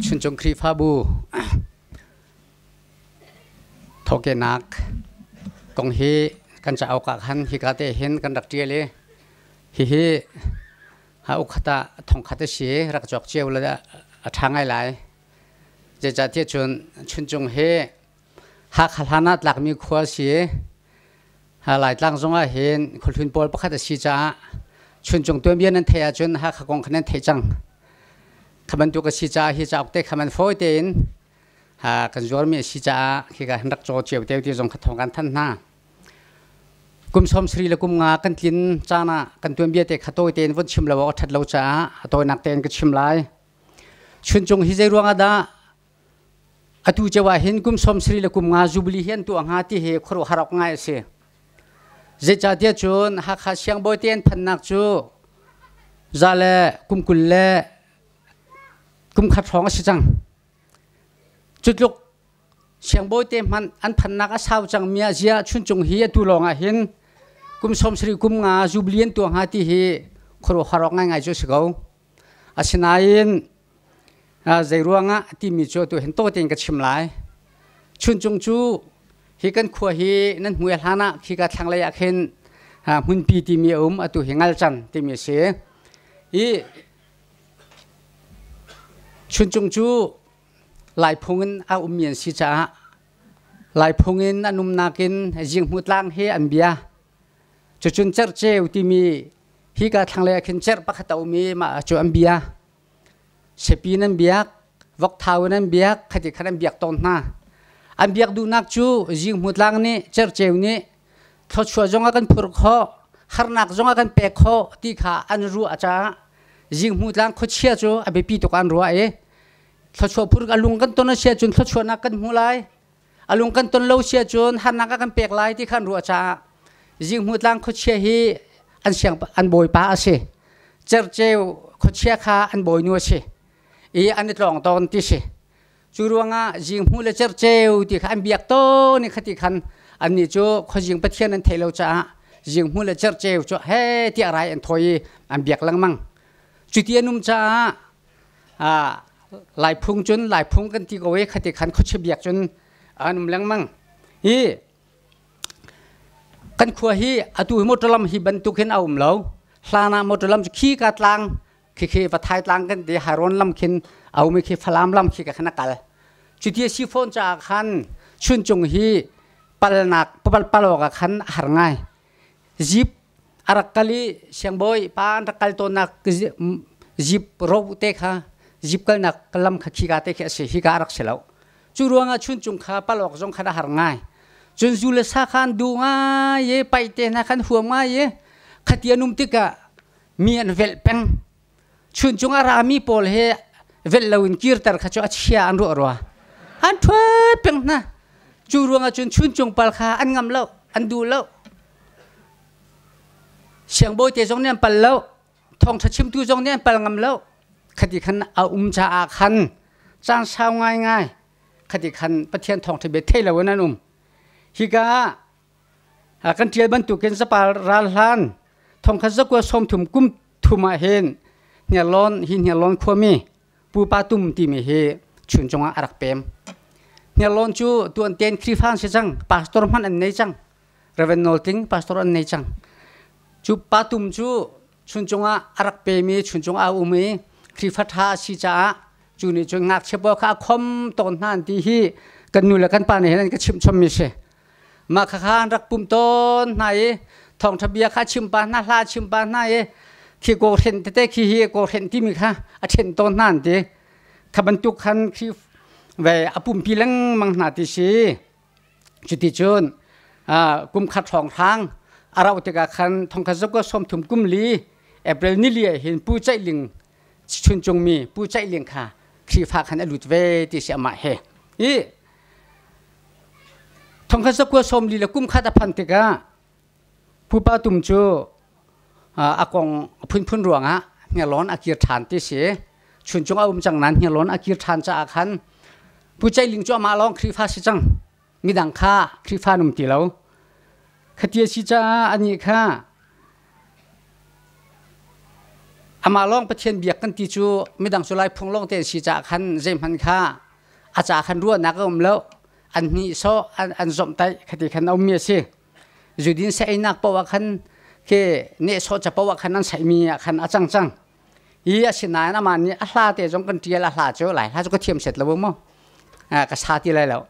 Chuncung Khrihfabu thawhkehnak kong hi kan cauk ah khan hika te hin kan rak ṭial i hihi ha ukhat ah thongkhat a si rak cawk cio le a ṭha ngai lai. Zeicahtiah cun Chuncung hi Hakha hlan ah tlakmi khua a si i Laitlang zong ah hin khuahlun pawl pakhat a si caah Chuncung tuanbia nan theih ahcun Hakha kong kha nan theih cang. Kha bantuk a si caah hi cauk te kha man fawi tein kan zuarmi a si caah khika hin rak caw cio te ti zong kha thawng kan thanh hna. Kum 70 le kum nga kan tlin caan ah kan tuanbia te kha tawi tein vun chim lo awk a ṭhat lo caah a tawinak tein ka chim lai. Chuncung hi zei ruang ah dah atu ceu ah hin kum 70 le kum nga Jubilee hi an tuah hnga ti hi khuaruahhar awk ngai a si. Zeicahtiah cun Hakha siangbawi te an phannak cu za le kum 20 le kum khat hrawng a si cang. Cutluk siangbawi te hmanh an phannak a sau cang mi ah ziah Chuncung hi atu lawng ah hin kum 70 kum nga Jubilee an tuah hnga ti hi khuaruahhar awk ngaingai cu a si ko. Asinain zeiruangah timi cu atu hin tawi tein ka chim lai. Chuncung cu hi kan khua hi nan hmui hlan ah khika thlanglei ah khin hmunpi timi a um, atu hi Ngalcan timi a si. I Chuncung cu Laiphung in a ummi an si caah Laiphung in an umnak in Zinghmu tlang hi an bia. Cucun Cerceu timi hika thlanglei ah khin cerh pakhat a um i mah cu an bia. Siapi nan biak, vokthau in an biak, khati khan an biak tawn hna. An biak duhnak cu Zinghmu tlang nih Cerceu nih thluachuah zong a kan phurh khawh, harnak zong a kan pek khawh ti kha an ruah caah Zinghmu tlang khuachia cu a biapi tuk an ruah i thluachuah phur a lung kan ton a si ahcun thluachuahnak kan hmu lai, a lung kan ton lo si ahcun harnak a kan pek lai ti kha an ruah caah Zinghmu tlang khuachia hi an siang an bawipa a si. Cerceu khuachia kha an bawinu a si i an i tlawng tawn ti si. Cu ruangah Zinghmu le Cerceu ti kha an biak tawn i khati khan annih cu khuazing Pathian an theih lo caah Zinghmu le Cerceu cu he tiah rai an thawi i an biak lengmang. Cuti an um caah Laiphung cun Laiphung kan ti ko i khati khan khuachia biak cun an um lengmang. Hi kan khua hi atu hi motor lam hi bantuk hin a um lo. Hlan ah motor lam cu khi ka tlang khi khi Vathai tlang kan ti Hairon lam khin a um i khi Falam lam khi ka khan a kal. Cuti a si fawn caah khan Chuncung hi palnak pal pal awk ah khan a har ngai. Jeep a rak kal i siangbawi pa an rak kal tawnnak jeep ro te kha jeep kalnak lam kha khika te khi a si hika a rak si lo. Cu ruangah Chuncung kha pal awk zong khan a har ngai. Cun zu le sa kha an duh ngai i paih te hna khan huam ngai i khati an um tikah mi an velh peng. Chuncung a rami pawl he velh loin kirter kha cu a chia an ruah rua. An ṭhuat peng hna. Cu ruangah cun Chuncung pal kha an ngam lo, an duh lo. Siangbawi te zong nih an pal lo. Thawngṭha chimtu zong nih an pal ngam lo. Khati khan a um caah khan caan sau ngaingai khati khan Pathian thawngṭha bia thei loin an um. Hika ah kan ṭial bantukin zapal ral hlan thongkhat zakua 30 kum thum ah hin Hniarlawn hi Hniarlawn khuami Pupa Tum timi hi Chuncung ah a rak pem. Hniarlawn cu tuan tein Khrihfa an si cang, pastor hmanh an nei cang. Reverend Nawl Tling pastor an nei cang. Cu Pa Tum cu Chuncung ah a rak pemi Chuncung ah a um i Khrihfa ṭha a si caah cu nih cun ngakchia pawl kha a khom tawn hna an ti hi kan nu le kan pa nih hin an ka chimh chommi si. Mah khakha an rak pumh tawn hna i thawngṭha bia kha a chim pah hna, hla a chim pah hna i khi kawhrenh tete khi hi kawhrenh timi kha a ṭhenh tawn hna an ti. Kha bantuk khan khi ve a pumpi lengmang hna ti si. Cuticun kum khat hrawnghrang a rauh tikah khan thongkhat zakua 30 kum li April ni li ah hin Pu Ceih Ling Chuncungmi Pu Ceih Ling kha Khrihfa khan a lut ve ti si amah he. I thongkhat zakua 40 le kum khat a phan tikah Pupa Tum cu a kong phunphun ruangah Hniarlawn a kir ṭhan ti si. Chuncung a um cang nain Hniarlawn a kir ṭhan caah khan Pu Ceih Ling cu amah lawng Khrihfa si cang. Midang kha Khrihfa an um ti lo. Khati a si caah anih kha Amah lawng Pathian biak kan ti cu midang cu Lai phung lawng te an si caah khan zeihmanh kha a ca khan ruahnak a um lo. An hnihsawh, an zomhtaih khati khan a ummi a si. Zudin sa-einak paoh ah khan ke nehsawh ca paoh ah khan an saihmi ah khan a cang cang. I asinain amah nih a hla te zong kan ṭial, a hla cu Lai hla cu ka thiam set lo mu. Ka sa ti lai lo.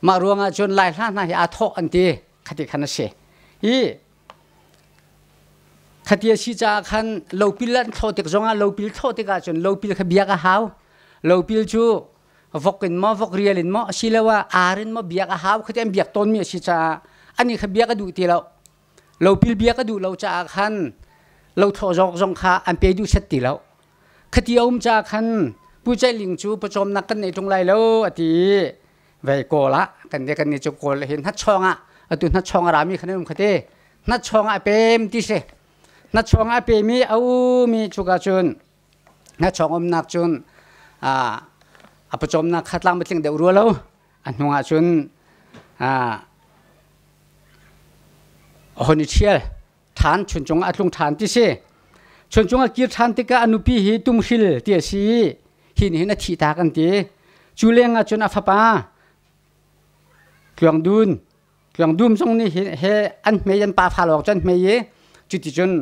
Mah ruangah cun Lai hla hna hi aa thawh an ti. Khati khan a si. I khati a si caah khan lopil an thlawh tik zongah, lopil thlawh tikah cun lopil kha biak a hau. Lopil cu vok in maw, vok rial in maw, asiloah ar in maw biak a hau. Khati an biak tawnmi a si caah ani kha biak a duh ti lo. Lopil biak a duh lo caah khan lothlawh zawk zong kha an pe duh set ti lo. Khati a um caah khan Pu Ceih Ling cu pawcawmnak kan nei ṭung lai lo a ti i vei Kawl ah kan kan ni cu Kawl hin hnachawng ah, atu hnachawng a rami khan an um khate, hnachawng ah a pem ti si. Hnachawng ah a pem i a um i cuka cun hnachawng umnak cun a pawcawmnak kha tlang tling deuh rua lo. A hnung ah cun a hon i ṭhial ṭhan, Chuncung ah a tlung ṭhan ti si. Chuncung a kir ṭhan tikah a nupi hi Tumhril ti a si i hi nih hin a thih tak an ti. Cu leng ah cun a fapa Tluang Dun, Tluang Dum zong nih he an hmei, an pa fa lawng cu an hmei i cuticun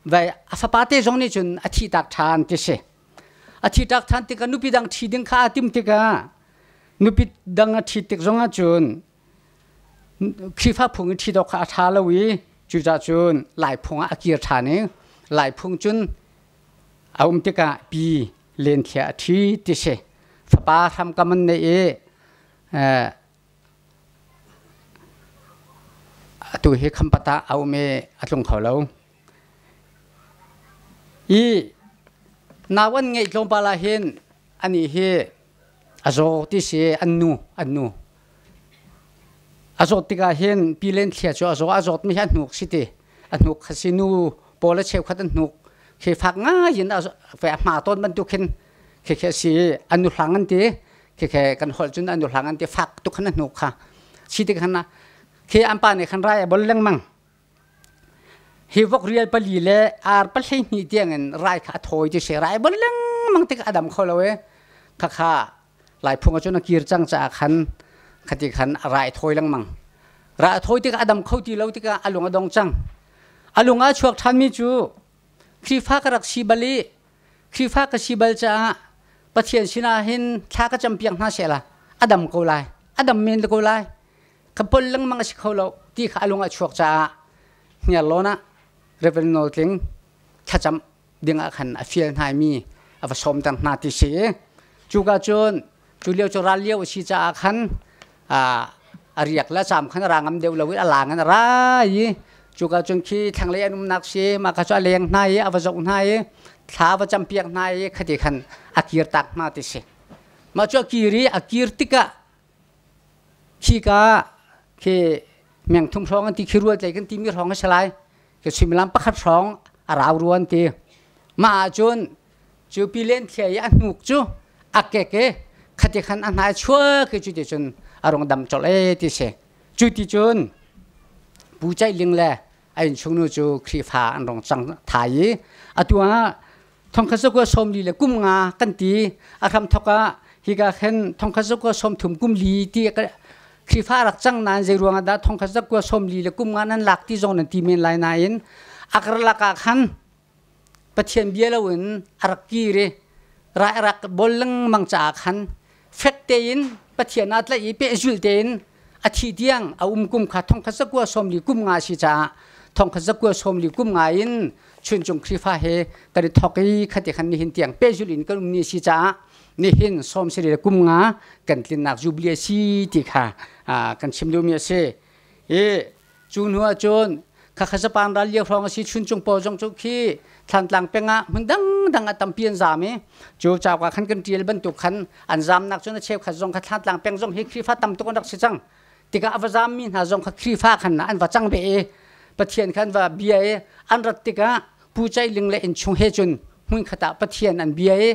vai a fapa te zong nih cun a thih tak ṭhan ti si. A thih tak ṭhan tikah nupi dang ṭhi ding kha aa tim tikah, nupi dang a ṭhit tik zong ah cun Khrihfa phung in ṭhit awk kha a ṭha lo i cucaah cun Lai phung ah a kir ṭhan i Lai phung cun a um tikah pi Len Thlia a ṭhi ti si. Fapa hramkam an neih i atu hi Khampat ah a um i a tlung kho lo. I nau an ngeih tlawmpal ah hin anih hi a zaw ti si. An nu a zawt tikah hin pi Len Thlia cu a zaw. A zawtmi hi a hnuk si ti, a hnuk kha si. Nu pawl a cheukhat an hnuk khi fak ngai in a hma tawn bantuk khin khi khi a si. An nu hlang an ti khi khi kan holh cun an nu hlang an ti. Fak tuk khan a hnuk kha si tik khan khi an pa nih khan rai a bol lengmang. Hi vok rial pali le ar 12 tiangin rai kha a thawi ti si. Rai bol lengmang tik a dam kho lo i khakha Lai phung ahcun a kir cang caah khan khati khan a rai thawi lengmang. Rai a thawi tikah a dam kho ti lo tikah a lung a dong cang. A lung ah chuak ṭhanmi cu Khrihfa ka rak si bal i Khrihfa ka si bal caah Pathian sinah hin thla ka campiak hna sehla a dam ko lai, a dam men ko lai, ka pol lengmang a si kho lo ti kha a lung a chuak caah Hniarlawn ah Reverend Nawl Tling thlacam ding ah khan a fial hna mi a va sawmter hna ti si. Cuka cun cu lio cu ral lio a si caah khan a riak le caam khan a ra ngam deuh lo i a lang in a ra i cuka cun khi thlanglei an umnak si mah kha cu a leng hna i a va zoh hna i thla a va campiak hna i khati khan a kir tak hna ti si. Mah cu a kir i a kir tikah khika khi mengthum hrawng an ti khi, rual tlei kan timi hrawng a si lai, khi suimilam pakhat hrawng a rau rua an ti. Mah ahcun cu pilen thlia i a hnuk cu a kek i khati khan a hnai chuak i cuti cun a rung dam colh e ti si. Cu ti cun Pu Ceih Ling le a innchungnu cu Khrihfa an rong cang thai i atu ah 1945 kan ti. A hramthok ah hika khin 1934 ti Khrihfa rak cang nain zei ruangah dah 1945 nan lak ti zong nan ti men lai nain a karlak ah khan Pathian bia loin a rak kir i rai a rak bol lengmang caah khan fek tein Pathian aa tlaih i pehzulh tein a thi tiang a um kum kha 1945 si caah 1945 in Chuncung Khrihfa he kan i thawk i khati khan nihin tiang pehzulh in kan um ni si caah nihin 75 kan tlinnak jubilee a si ti kha kan chim duhmi a si. I cu hnu ah cun khakha Japan ral lio hrawng a si. Chuncung pawl zong cu khi Thlantlang peng ah hmun dangdang ah tampi an zaam i cu cauk ah khan kan ṭial bantuk khan an zaamnak cun a cheukhat zong kha Thlantlang peng zong hi Khrihfa tam tuk an rak si cang tikah a va zaammi hna zong kha Khrihfa khan an va cang ve i Pathian kha an va bia i an rat tikah Pu Ceih Ling le innchung he cun hmunkhat ah Pathian an bia i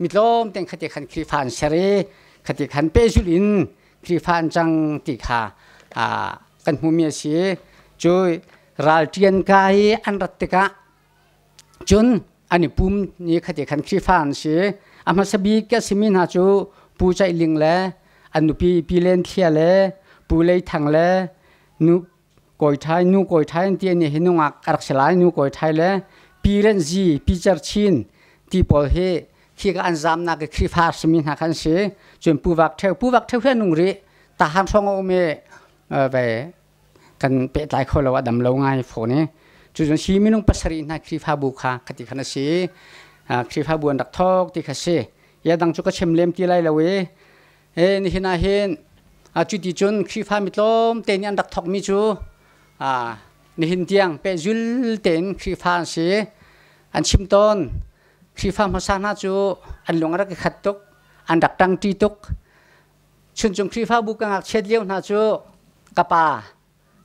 mi tlawm ten khati khan Khrihfa an ser i khati khan pehzulh in Khrihfa an cang ti kha kan hmuhmi a si. Cu ralṭian ka i an rat tikah cun. An i pum ni khati khan Khrihfa an si. A hmasa bik a simi hna cu Pu Caih Ling le an nupi Pi Len Thlia le Pu Lei Thang le nu Kawi Thai, nu Kawi Thai an ti ni hi nungak a rak si lai, nu Kawi Thai le Pi Ren Zi, Pi Cer Chin ti pawl hi khi ka an zamnak i Khrihfa simi hna khan si. Cun Pu Vak Theu, Pu Vak Theu hi a nung rih. Tahan hrawng a um i ve kan pehtlai kho lo, a dam lo ngai fawn i cucun hi minung pasarih hna Khrihfabu kha khati khan a si. Khrihfabu an rak thawk ti kha si. Ya dang cu ka chim lem ti lai lo i e nihin ah hin cuti cun Khrihfa mi tlawm te nih an rak thawk mi cu nihin tiang pehzul tein Khrihfa an si. An chim tawn, Khrihfa hmasa hna cu an lung a rak i khat tuk, an rak ṭangṭi tuk. Chuncung Khrihfabu ka ngakchiat lio hna cu ka pa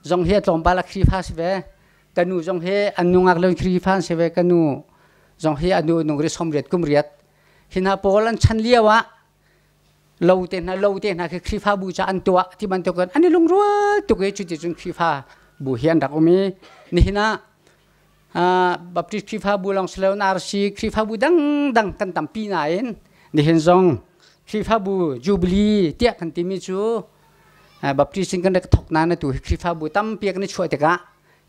zong hi a tlawmpal a Khrihfa si ve. Ka nu zong hi an nungak lo in Khrihfa an si ve. Ka nu zong hi a nu nung ri 80 kum riat. Hi hna pawl an chan lio ah lo te hna, lo te hna khi Khrihfabu ca an tuah ti bantuk in an i lungrual tuk i cuticun Khrihfabu hi an rak um i nihin ah Baptist Khrihfabu lawng si lo, RC Khrihfabu dangdang kan tampi nain nihin zong Khrihfabu Jubilee tiah kan timi cu Baptist in kan rak thawk nain atu hi Khrihfabu tampi kan i chuah tikah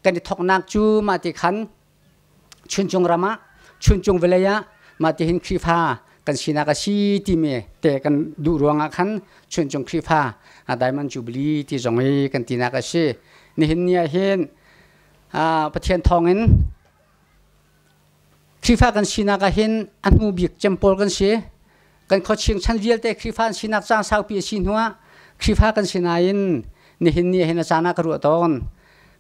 kan i thawknak cu mah ti khan Chuncung ram ah, Chuncung vawlei ah mah ti hin Khrihfa kan sinak a si timi te kan duh ruangah khan Chuncung Khrihfa Diamond Jubilee ti zong i kan tinak a si. Nihin ni ah hin Pathian thawngin Khrihfa kan sinak ah hin a hnu bik cem pawl kan si. Kan khuaching chan vialte Khrihfa an sinak caan saupi a si hnuah Khrihfa kan si nain nihin ni hin a caan ah ka ruah tawn.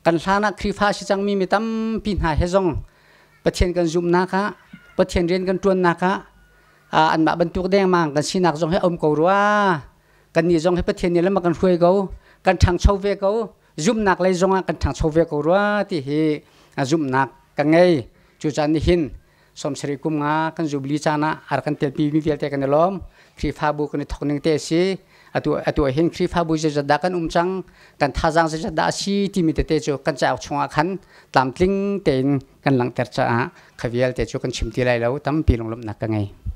Kan hlan ah Khrihfa si cangmi mi tampi hna he zong Pathian kan zumhnak ah, Pathian rian kan ṭuannak ah anmah bantuk dengmang kan sinak zong hi a um ko rua. Kannih zong hi Pathian nih lam a kan hruai ko, kan ṭhangcho ve ko. Zumhnak lei zongah kan ṭhangcho ve ko rua ti hi zumhnak ka ngei. Cucaah nihin 70 kum nga kan jubilee caan ah a rak kan telpi mi vialte kan i lawm. Khrihfabu kan i thawk ning te a si. Atu hin Khrihfabu zeizat dah kan um cang, kan thazaang zeizat dah a si timi tete cu kan cauk chungah khan tlamtling tein kan langhter caah kha vialte cu kan chim ti lai lo. Tampi lunglawmhnak ka ngei.